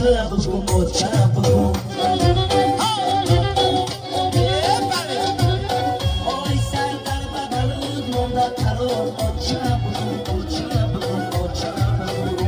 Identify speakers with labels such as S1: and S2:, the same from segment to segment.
S1: оча бугум, оча бугум. Ой сардар ба балуд монда тарон, оча бугум, оча бугум, оча бугум.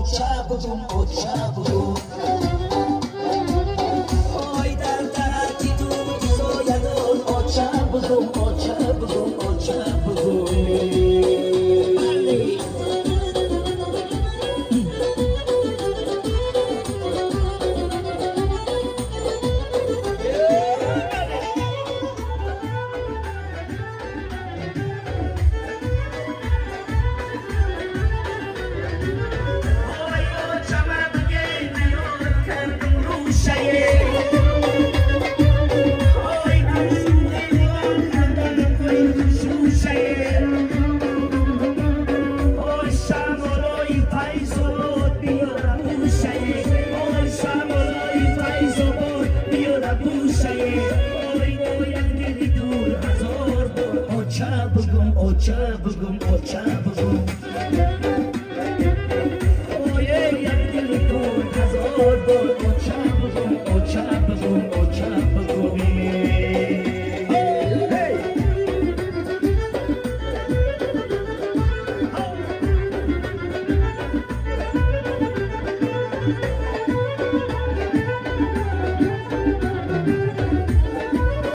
S1: Оча бугум, оча бугум. Ой дар тараки ту соядон, оча бугум, оча бугум, оча бугум. Оча бугум, оча бугум, оча бугум.